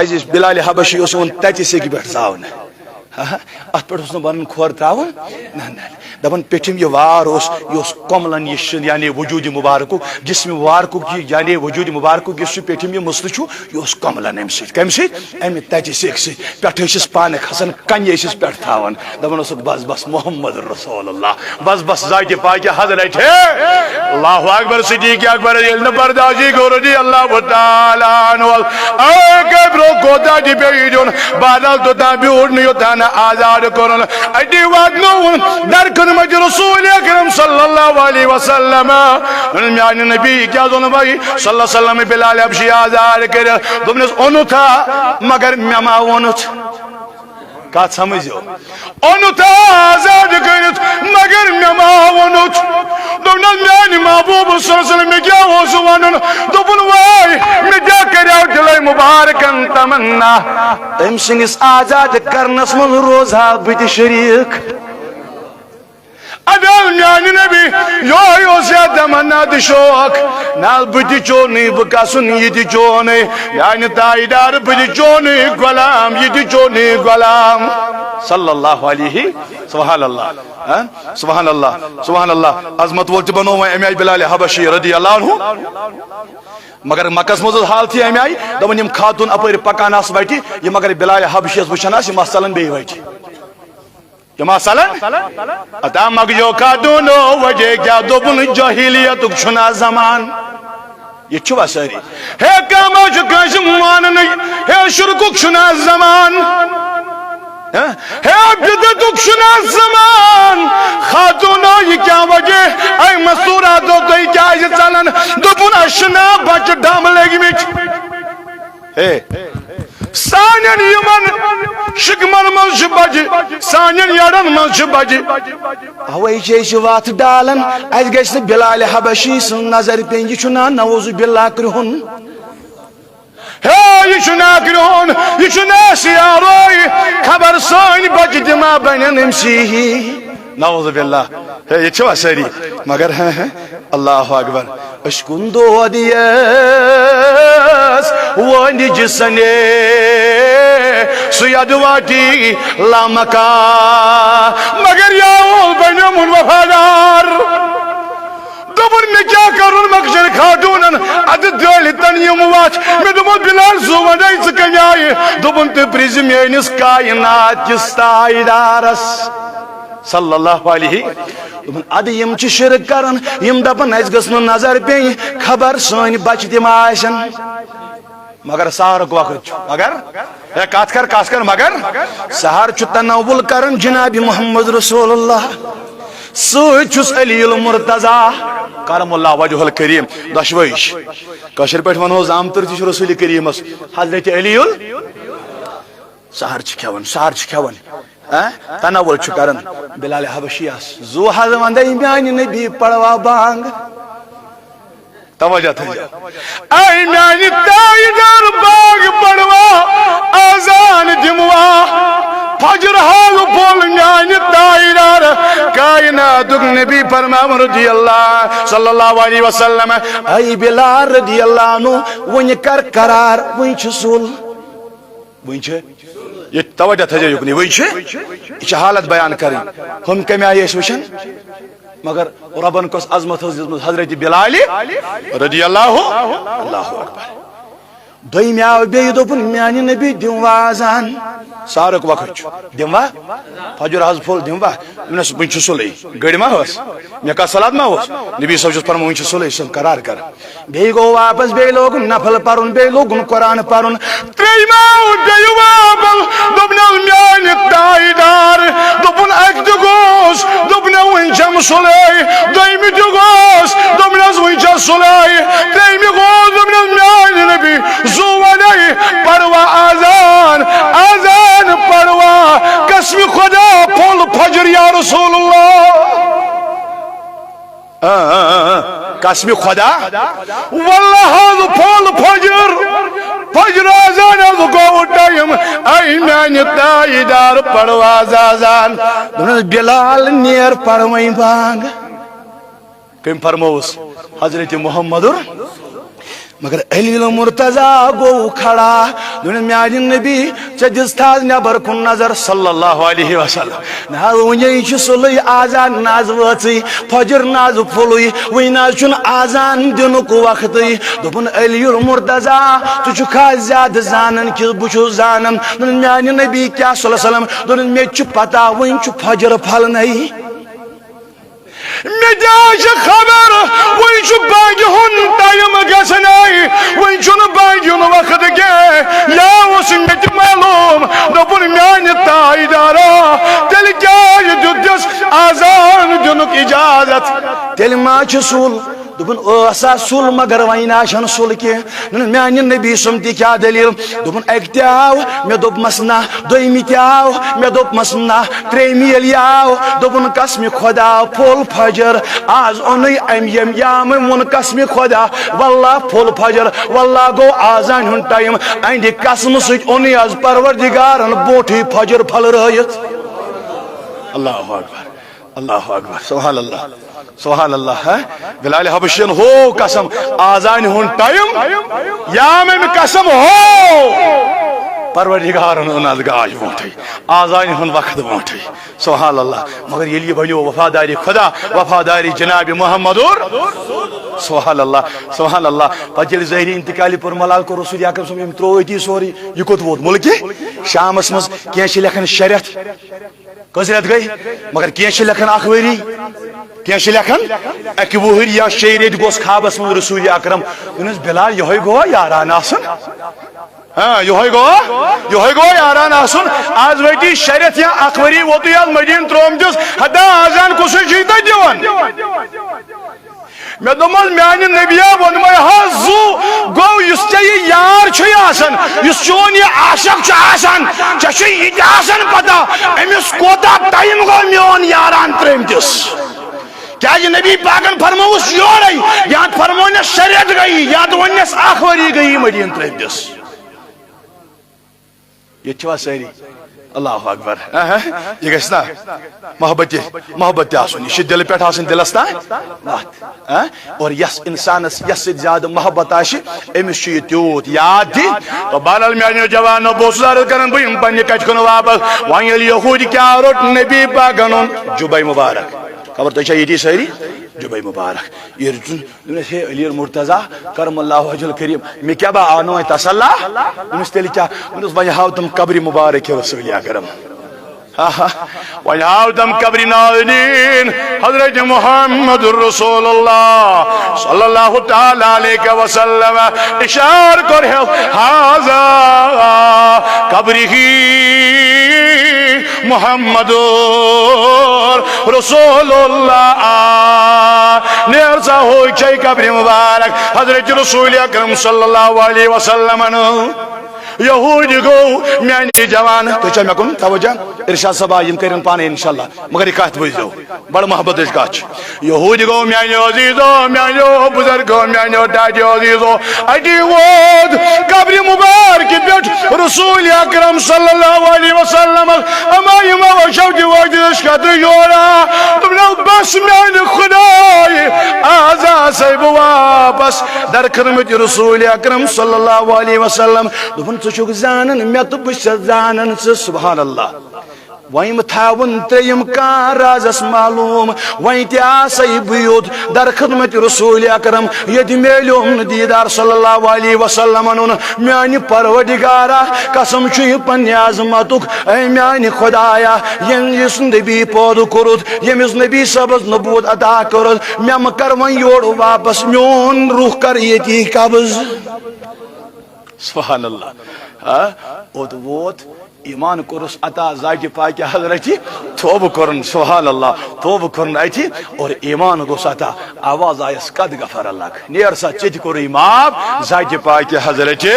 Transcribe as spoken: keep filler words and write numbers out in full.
کیازِ بلال حبشی اوس یِوان تَتہِ سیٚکہِ پٮ۪ٹھ زاونہٕ۔ ہا، ہا، اَتھ پٮ۪ٹھ اوس نہٕ بَنان کھۄر ترٛاوُن۔ نہ، نہ، نہ۔ دَپان پیٚٹھِم یہِ وار اوس، یہِ اوس کۄملَن یہِ شِن، یعنی وجوٗدِ مُبارکُک، جسمِ مُبارکُک یہِ، یعنی وجوٗدِ مُبارکُک یُس یہِ پیٚٹھِم یہِ مُسلہٕ چھُ، یہِ اوس کۄملَن اَمہِ سۭتۍ۔ کَمہِ سۭتۍ؟ اَمہِ تَتہِ سیٚکہِ سۭتۍ۔ پٮ۪ٹھٕ ٲسِس پانہٕ کھسان، کَنہِ ٲسِس پٮ۪ٹھ تھاوان۔ دَپان اوسُکھ، "بس، بس، محمد رسول اللہ۔" بس، بس، ذاتِ پاکہِ حضرت ہے۔ اللہ اکبر، صدیق اکبر ییٚلہِ نہٕ برداشی گوٚو رضی اللہ تعالیٰ عنہ۔ اے قبرو کوتاہ تہِ پیٚیہِ دیُن، بہرحال توٚتام بیوٗٹھ نہٕ یوٚتام نہٕ آزاد کوٚرُن۔ اَتی واتنووُن در خدمت رسول اکرم صلی اللہ علیہ وسلم۔ میانہِ نبی کیٛاہ زوٚن بھائی صلی اللہ علیہ وسلم بلال حبشی آزاد کٔرِتھ؟ دوٚپنَس، "اوٚنُتھ ہا، مگر مےٚ ما ووٚنُتھ؟" کتھ سمجھو؟ اوٚنُتھ آزاد کٔرِتھ، مگر مےٚ ما ووٚنُتھ؟ دوٚپنَس، "میانہِ محبوب صلی اللہ علیہ وسلم، مےٚ کیٛاہ اوس وَنُن؟" دوٚپُن، "واے، مےٚ کیٛاہ کریو دِلے مُبارکن تمنا؟ أمۍ سٕنٛدِس آزاد کرنس منٛز روزٕ ہا بہٕ تہِ شریٖک۔ ادا میانہِ نبی، یِہوٚے اوس یا تمنا تہٕ شوق۔ نال بہٕ تہِ چونُے، بہٕ کسُن یہِ تہِ چونُے۔ میانہِ تاجدار، بہٕ تہِ چونُے غلام، یہِ تہِ چونُے غلام۔" صلی اللہ علیہ، سبحان اللہ، ہاں؟ سبحان اللہ، سبحان اللہ۔ عظمت وول تہِ بنوو وۄنۍ اَمہِ آیہِ بلال حبشی رضی اللہ عنہ۔ مگر مکس منٛز ٲس حالتھٕے اَمہِ آیہِ، دَپان یِم خاتوٗن اَپٲرۍ پکان آسہٕ وَتہِ، یِم مگر بلال حبشیَس وٕچھان آسہٕ، یِم آسہٕ ژَلان بیٚیہِ وَتہِ۔ یِم آسہٕ ژَلان۔ اَتا مۄکلیو خاتوٗنو وجہ کیٛاہ؟ دوٚپُن، جاہلیتُک چھُنہ زمان۔ یہِ چھُوا سٲری؟ ہے، کانٛہہ ما چھُ کٲنٛسہِ ماننٕے؟ ہے، شرکُک چھُنہ زمان؟ ہہ؟ ہے، بدعتُک چھُنہ زمان؟ خاتوٗنو، یہِ کیٛاہ وجہ؟ اے مستوٗراتو، تُہۍ کیٛازِ ژَلان؟ دوٚپُن، اَسہِ چھِنہ بَچہٕ ڈَم لٔگمٕتۍ۔ ہے، سانٮ۪ن یِمن شِکمن منٛز چھِ بَچہٕ، سانٮ۪ن یَڑن منٛز چھِ بَچہٕ۔ اَوَے چھِ أسۍ وَتھ ڈالان، اَسہِ گژھِ نہٕ بلال حبشی سٕنٛز نظر پیٚنۍ۔ یہِ چھُ نا نعوذ باللہ کرٛہُن۔ ہے، یہِ چھُ نا کرٛہُن، یہِ چھُ نا سیاروے۔ خبر سٲنۍ بَچہٕ تہِ ما بَنن أمۍ سی ہی۔ نعوذ باللہ۔ ہے، ییٚتہِ چھِوا سٲری؟ مگر، ہہ، ہہ، اللہ اکبر۔ أسۍ کُن دود یس وٲنِج سنے سُہ یدواٹی لامکا۔ مگر یا اول بنیومُت وفادار۔ دوٚپُن، مےٚ کیٛاہ کَرُن مۄخصر خاتوٗنن؟ اَتہِ دٲلہِ تَن یِم وَتھ۔ مےٚ دوٚپمَس، بِلال، زُو وَنے ژٕ کَمہِ آیہِ؟ دوٚپُن، تُہۍ پرٛژھِو میٛٲنِس کاینات کِس تاجدارَس۔ صلی اللہ علیہ۔ دوٚپُن، اَدٕ یِم چھِ شِرک کَران، یِم دَپان، اَسہِ گٔژھ نہٕ نظر پیٚنۍ، خبر سٲنۍ بَچہِ تہِ ما آسن۔ مگر سحرُک وقت چھُ۔ مگر، ہے، کتھ کر، کتھ کر، مگر سحر چھُ تناول کران جناب محمد رسول اللہ۔ سۭتۍ چھُس علی المرتضی کرم اللہ وجہ الکریم۔ دۄشوے چھِ۔ کٲشِر پٲٹھۍ ونو، زامتُر تہِ چھُ رسول کریمس، حضرت علی ال-، سحر چھِ کھٮ۪وان، سحر چھِ کھٮ۪وان۔ ہہ؟ تناول چھُ کران بلال حبشیس۔ زُو حض وندے میانہِ نبی پڑوا بانگ۔ توجہ تھٲیِو۔ اے میانہِ تاجدار، بانگ پڑوا، اذان دِموا، فجر حال پھوٚل میانہِ تاجدار۔ کائناتُک نبی فرماوان رضی اللہ صلی اللہ علیہ وسلم، اے بلال رضی اللہ عنہ، وۄنۍ کر قرار، وۄنۍ چھُ سُل۔ وۄنۍ چھِ، یہِ توجہ تھٲیزیو یُکنُے، وۄنۍ چھِ، یہِ چھِ حالت بیان کَرٕنۍ۔ ہُم کَمہِ آیہِ ٲسۍ وٕچھان؟ مگر رۄبَن کۄس عظمت ٲس دِژمٕژ حضرت بلال رضی اللہ، اللہ اکبر۔ دوٚیمہِ آو بیٚیہِ دوٚپُن، میٛانہِ نبی دِموا اذان، سحرُک وقت چھُ، دِموا؟ فجر حظ پھوٚل، دِموا؟ دوٚپنَس، وٕنہِ چھُ سُلے، گٔڑۍ ما ٲس؟ مےٚ کَتھ صلات ما اوس؟ نبی صٲب چھُس فرماوان، وٕنہِ چھُ سُلے، سُہ قرار کر۔ بیٚیہِ گوٚو واپس، بیٚیہِ لوگُن نفل پرُن، بیٚیہِ لوگُن قرآن پرُن۔ ترٛیٚیِمہِ آو بیٚیہِ واپس، دوٚپنَس، میٛانہِ تاجدار، دوٚپُن، اَکہِ تہِ گوس، دوٚپنَس، وٕنہِ چھَم سُلے۔ دوٚیمہِ تہِ گوس، دوٚپنَس، وٕنہِ چھَس سُلے۔ ترٛیٚیمہِ گوس، دوٚپنَس، میٛانہِ نبی، زُو وَنے، پروا اذان، اذان پروا، قسمِ خدا پھوٚل فجر یا رسول اللہ۔ آ، آ، آ، آ۔ قسمِ خدا۔ واللہ حظ پھوٚل فجر۔ فجر اذان حظ گوٚو ٹایم۔ اے میانہِ تاجدار پڑواز اذان۔ دوٚپنَس، بلال نیر پڑ وۄنۍ بانگ۔ کٔمۍ فرمووُس؟ حضرت محمد۔ مگر علی المرتضیٰ گوٚو کھڑا، دوٚپُن، "میانہِ نبی، ژےٚ دِژتھا نٮ۪بر کُن نظر؟" صلی اللہ علیہ وسلم۔ نہ حظ، وُنہِ چھُ سُلے آذان نہ حظ وٲژٕے، فجر نہ حظ پھوٚلُے، وُنہِ نہ حظ چھُنہٕ آذان دِنُک وقتٕے۔ دوٚپُن، "علی المرتضیٰ، ژٕ چھُکھا زیادٕ زانان کِنہٕ بہٕ چھُس زانان؟" دوٚپُن، "میانہِ نبی کیٛاہ صلی اللہ علیہ وسلم؟" دوٚپُن، "مےٚ تہِ چھُ پتہ، وُنہِ چھُ فجر پھلنَے۔" مےٚ تہِ حظ چھِ خبر، وۄنۍ چھُ بانگہِ ہُنٛد ٹایم گژھنَے، وۄنۍ چھُنہٕ بانگہِ ہُنٛد وقت کینٛہہ۔ یا اوس مےٚ تہِ معلوم، دوٚپُن، "میانہِ تاجدارا، تیٚلہِ کیٛازِ دیُتس آذان دِنُک اجازت؟ تیٚلہِ ما چھُ سُل؟" دوٚپُن، "ٲس ہا سُل، مگر وۄنۍ نہ چھَنہٕ سُل کینٛہہ۔" نہ، میانہِ نبی سُنٛد تہِ کیٛاہ دٔلیٖل؟ دوٚپُن، "اَکہِ تہِ آو، مےٚ دوٚپمَس نہ، دوٚیمہِ تہِ آو، مےٚ دوٚپمَس نہ، ترٛیٚیمہِ ییٚلہِ یہِ آو، دوٚپُن، 'قسمِ خۄدا، پھوٚل فجر، آز اوٚنُے أمۍ ییٚمۍ یامہٕ، ووٚن، قسمِ خۄدا، واللہ پھوٚل فجر، واللہ گوٚو آزانہِ ہُنٛد ٹایم، أہنٛدِ قسمہٕ سۭتۍ اوٚنُے آز پروردگارَن بونٛٹھٕے فجر پھٔلرٲیِتھ۔'" اللہ اکبر۔ اللہ اکبر، سبحان اللہ، سبحان اللہ، ہاں؟ بلال حبشین ہو قسم، آزانہِ ہُنٛد ٹایم، یا مےٚ قسم ہو، پروردگارن اوٚن از گاش برونٹھے، آزانہِ ہُنٛد وقت برونٹھے، سبحان اللہ۔ مگر ییٚلہِ یہِ بنیو وفاداری خدا، وفاداری جناب محمد اور، سبحان اللہ، سبحان اللہ۔ پتہٕ ییٚلہِ ظٲہری انتقالہِ پوٚر ملال کوٚر رسول اکرم صٲب، أمۍ ترٛوو أتی سورُے، یہِ کوٚت ووت؟ مُلکہِ شامس منٛز۔ کینٛہہ چھِ لیکھان شےٚ رٮ۪تھ، کٔژ رٮ۪تھ گٔے؟ مگر کینٛہہ چھِ لیکھان اکھ ؤری، کینٛہہ چھِ لیکھان اکہِ وُہٕرۍ یا شیٚیہِ رٮ۪تۍ گوٚژھ خوابس منٛز رسول اکرم۔ ووٚنُس، "بلال، یِہوٚے گوٚوا یاران آسُن؟ ہاں، یِہوٚے گوٚوا، یِہوٚے گوٚوا یاران آسُن؟ آز وٲتی شےٚ رٮ۪تھ یا اکھ ؤری ووتُے آز مدیٖنہٕ ترٛومتِس، ہتا آزان کُسُے چھُے تۄہہِ دِوان؟" مےٚ دوٚپمَس، "میانہِ نبیا ووٚنمَے حظ زُو، گوٚو یُس ژےٚ یہِ یار چھُے آسان، یُس چون یہِ عاشق چھُ آسان، ژےٚ چھُے یہِ تہِ آسان پتہ، أمِس کوٗتاہ ٹایم گوٚو میون یاران ترٛٲمتِس؟" کیازِ نبی پاکن فرمووُس یورے، یا فرمونس شےٚ رٮ۪تھ گٔیی، یا تہٕ ووٚننس اکھ ؤری گٔیی مدیٖنہٕ ترٛٲمتِس۔ ییٚتہِ چھِوا سٲری؟ اللہ اکبر۔ اہہ، یہِ گژھِ نا محبت تہِ، محبت تہِ آسُن۔ یہِ چھِ دِلہٕ پٮ۪ٹھ آسٕنۍ، دِلس تام۔ اہہ، اور یس انسانس یس سۭتۍ زیادٕ محبت آسہِ، أمِس چھُ یہِ تیوٗت یاد تہِ۔ تو بہرحال میانیو جوانو، بہٕ اوسُس عرض کران، بہٕ یِمہٕ پننہِ کتھِ کُن واپس۔ وۄنۍ ییٚلہِ یہوٗدۍ کیٛاہ روٚٹ نبی پاکن اوٚن جُبے مبارک۔ خبر تُہۍ چھا ییٚتی سٲری؟ جُبے مبارک۔ یہِ روٚٹُن۔ دوٚپنس، "ہے علی المرتضیٰ، کرم اللہ وجہ الکریم، مےٚ کیٛاہ با آو نہٕ وۄنۍ تسلا؟" دوٚپنس، "تیٚلہِ کیٛاہ؟" دوٚپنس، "وۄنۍ ہاو تِم قبرِ مبارک رسول اکرم۔" ہا ہا۔ وۄنۍ ہاو تِم قبرِ نازنین حضرت محمد رسول اللہ صلی اللہ تعالیٰ علیہ وسلم۔ اشار کوٚر ہے، "ہذا قبرہ محمد رسول اللہ۔" آ، نیر سا ہوئی چھے قبر مبارک حضرت رسول اکرم صلی اللہ علیہ وسلم۔ یہودی گو میانی جوان، تو چھا مےٚ کُن توجہ؟ ارشاد صٲب، آ، یِم کٔرِن پانے انشاءاللہ، مگر یہِ کتھ بوٗزِو، بڑٕ محبتٕچ کتھ چھِ۔ یہودی گو میانیو عزیزو، میانیو بزرگو، میانیو ڈاڈیو عزیزو، اتی ووت قبر مبارک پٮ۪ٹھ رسول اکرم صلی اللہ علیہ وسلم۔ اما یِمو وٕچھو تہِ وٲتۍ أسۍ خٲطرٕ یورا۔ دوٚپنو، "بس میانہِ خداے، آز آسے بہٕ واپس در خدمت رسول اکرم صلی اللہ علیہ وسلم۔" دوٚپُن، "ژٕ چھُکھ زانان مےٚ تہٕ بہٕ چھَس زانان ژٕ۔" سبحان اللہ۔ وۄنۍ مہٕ تھاوُن ترٛیٚیِم کانٛہہ رازس معلوم، وۄنۍ تہِ آسے بہٕ یوٚت در خدمت رسول اکرم، ییٚتہِ میلیوم نہٕ دیٖدار صلی اللہ علیہ وسلمن۔ میانہِ پروردگارا، قسم چھُ یہِ پننہِ عظمتُک، اے میانہِ خدایا، ییٚمۍ یُس نبی پٲدٕ کوٚرُتھ، ییٚمِس نبی صٲبس نبوت عطا کٔرٕتھ، مےٚ مہٕ کر وۄنۍ یورٕ واپس، میون روح کر ییٚتی قبض۔ سبحان اللہ۔ ہا؟ اوٚت ووت، ایمان کوٚرُس عطا ذاتِ پاکہِ حضرتِ، توبہٕ کوٚرُن، سبحان اللہ، توبہٕ کوٚرُن اَتہِ اور ایمان گوٚژھ عطا۔ آواز آیس، "قد غفر لک"، نیر سا، ژےٚ تہِ کوٚرُے معاف ذاتِ پاکہِ حضرتِ۔